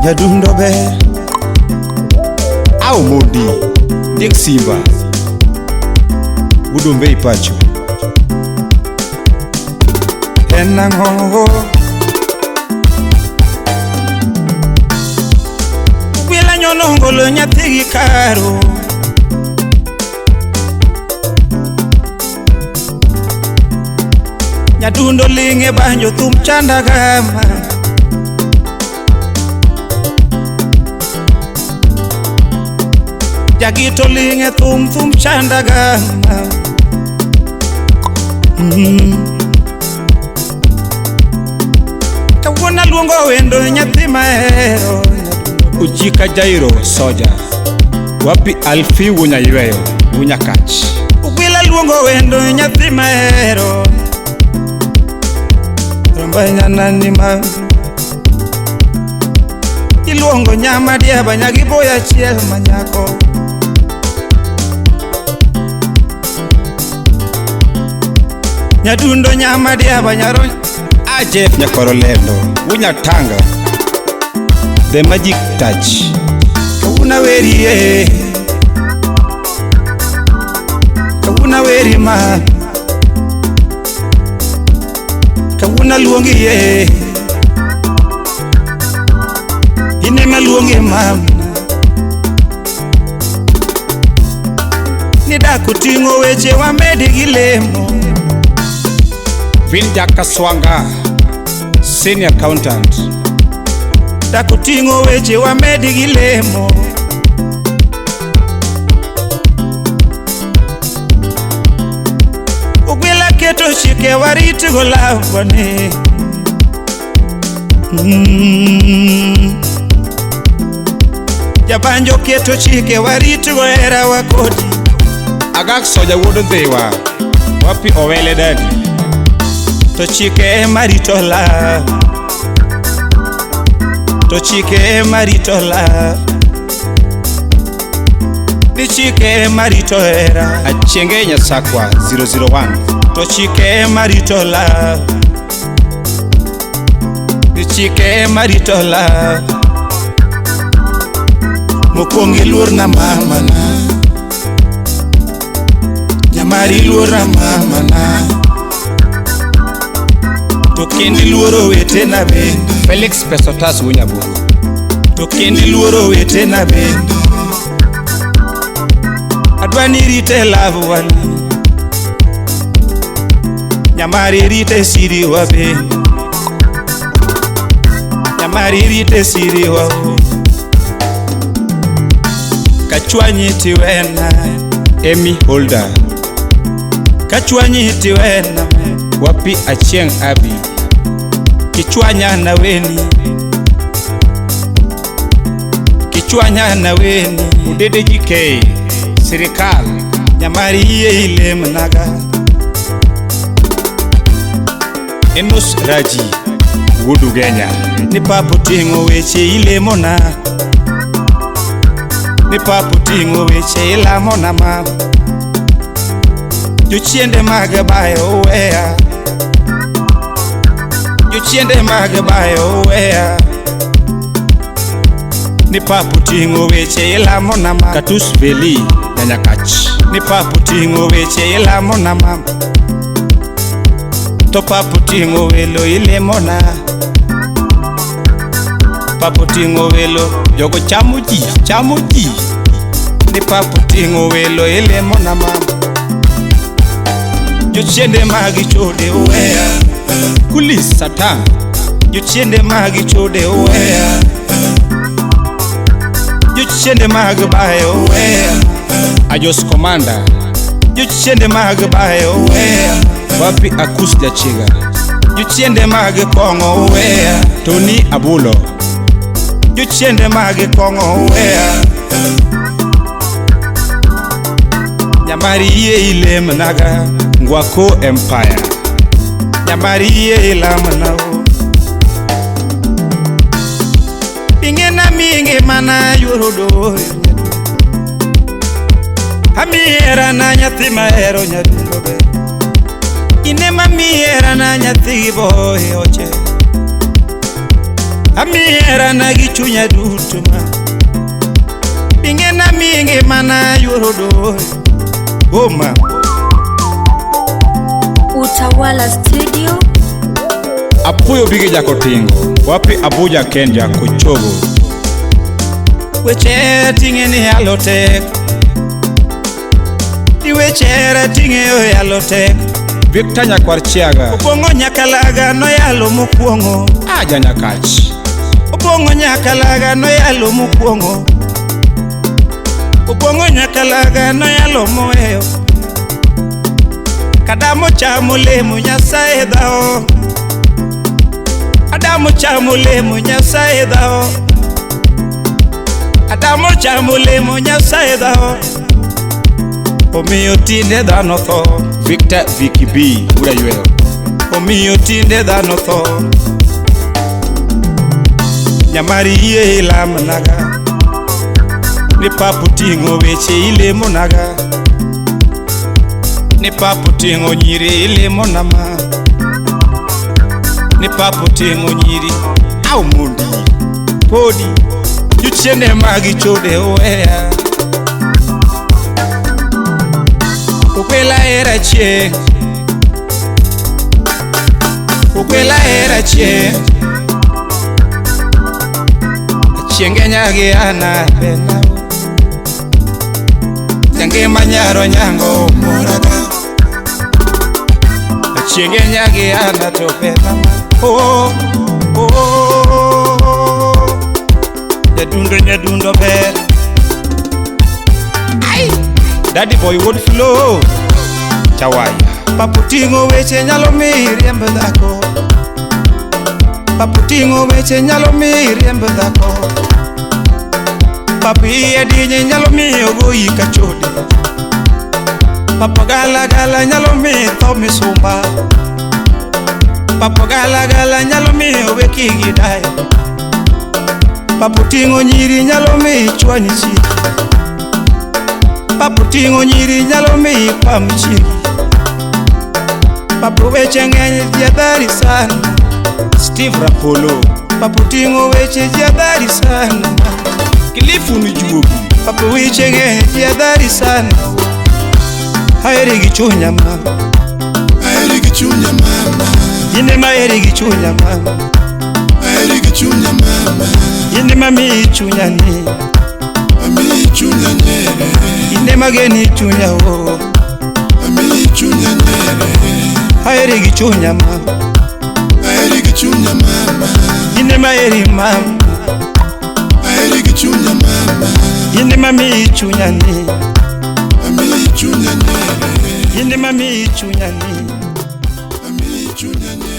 Nyadundo ber. Au mondi. Diek Simba. Wudombe pacho. En ang'o? Ogwila nyono nyathi gi karo. Nyadundo ling'e banjo thum chanda gama. Jagito ling'e thum thum chanda gama. Kawuono aluongo wendo nyathi mahero. Ujika Jairo Soja. Wapi Alfi wunya yweyo wunya kach. Ogwila luongo wendo nyathi mahero. Ramba nyanani ma iluongo nyama diaba nyagiboya achiel manyako. Nyadundo nyama diaba nyaro. Ajef nyakwaro lendo wunya tanga. The magic touch. Kawuna weri e. Kawuna weri ma. Kawuna luongi e. Inema luongi mama. Ni dak oting'o weche wamedi gi lemo. Vinja Kaswanga, senior accountant. Dak oting'o weche wamedi gi lemo. Ogwila keto chike warit go lawani. Jabanjo keto chike warit go hera wa kodi. Agak Soja wuod Ndhiwa. Wapi Owele dadi. To chike ema rito la. To chike ema rito la. Ni chike ema rito hera. Achienge Nyasakwa 001. To chike ema rito la. Ni chike ema rito la. Mokwongo iluor na mamana. Nyamari iluor na mamana. To kendo iluoro wetena bende. Felix Pesotas Wunyaburu. To kendo iluoro wetena bende. Adwa ni irite love wani. Nyamari irite siri wa bende. Nyamari irite siri wa. Kachwanyi tiwena. Amy Holder. Kachwanyi tiwena. Wapi Achieng' Abi. Kichwanya na weni. Kichwanya na weni. Udede GK. Sirikal. Nyamari yie ilemnaga. Enos Raji. Wuod Ugenya. Ni papo ting'o weche ilemona. Ni papo ting'o weche ilamona mama. Jochiende mag bayo oweya. Jochiende mag bayo oweya. Ni papo ting'o weche ilamona mama. Katus Veli Nyanyakach. Ni papo ting'o weche ilamona mama. To papo ting'o welo ilemona. Papo ting'o welo Jogo chamo ji, chamo ji. Ni papo ting'o welo ilemona mama. Jochiende mag chode oweya. Kulis Satan. Jochiende mag chode oweya. Jochiende mag bayo oweya. Ajos Commander. Jochiende mag bayo oweya. Wapi Akus Jachiga. Jochiende mag kong'o oweya. Tony Abulo. Jochiende mag kong'o oweya. Nyamari yie ilemnaga. Ngwako Empire. Nyamari yie ilamna o. Ing'ena mingi mana yuoro doyo. Amiyi herana nyathi mahero nyadundo ber. Ine mamiyi herana nyathi gi boy oche. Amiyi herana gi chunya duto ma. Ing'ena mi ngimana yuoro dori. Oh ma. Utawala Studio. Apuoyo bige jakotingo. Wapi Abuja Ken Jakochogo. Weche ting'e ni yalo tek. Ni weche hera ting'e oyalo tek. Victor Nyakwar Chiaga. Obong'o nyakalaga noyalo mokwong'o. Aja Nyakach. Obong'o nyakalaga noyalo mokwong'o. Obong'o nyakalaga noyalo moweyo. Kadamo chamo lemo Nyasaye dhao. Adamo chamo lemo Nyasaye dhao. Adamo chamo lemo Nyasaye dhao. Omiyo tinde dhano tho. Victor Vicky B. Ura yweyo. Omiyo tinde dhano tho. Nyamari yie ilamnaga. Ni papo ting'o weche ilemonaga. Ni papo ting'o nyiri ilemona ma. Ni papo ting'o nyiri au mondi. Podi jochiende magi chode oweya. Okwela hera chieng'. Okwela hera chieng'. Chienge nyagi ana bena. Jangima nyaro nyango moraga. Chienge nyagi ana to bena. Oh, oh. Nyadundo nyadundo ber. Ai. Daddy boy would flow. Chawaya. Papo ting'o weche nyalo miyi riemb dhako. Papo ting'o weche nyalo miyi riemb dhako. Papo iye dinye nyalo miyo goyi ka chode. Papo gala gala nyalo miyi tho misumba. Papo gala gala nyalo miyo weki gi dayo. Papo ting'o nyiri nyalo miyi chwany chi. Papo ting'o nyiri nyalo miyi pam chiegi. Papo weche ng'eny jiadhari sana. Steve Rapolo. Papo ting'o weche jiadhari sana. Kilifu ni juogi. Papo weche ng'eny jiadhari sana. Aheri gi chunya mama. Aheri gi chunya mama. In ema aheri gi chunya mama. Aheri gi chunya mama. In ema miyi chunya ni. Amiyi chunya nyere. In ema geni chunya o. Amiyi chunya nyere. Aheri gi chunya mama. Aheri gi chunya mama. In ema aheri mama. Aheri gi chunya mama. In ema miyi chunya ni. Amiyi chunya nyere. In ema miyi chunya ni. Amiyi chunya nyere.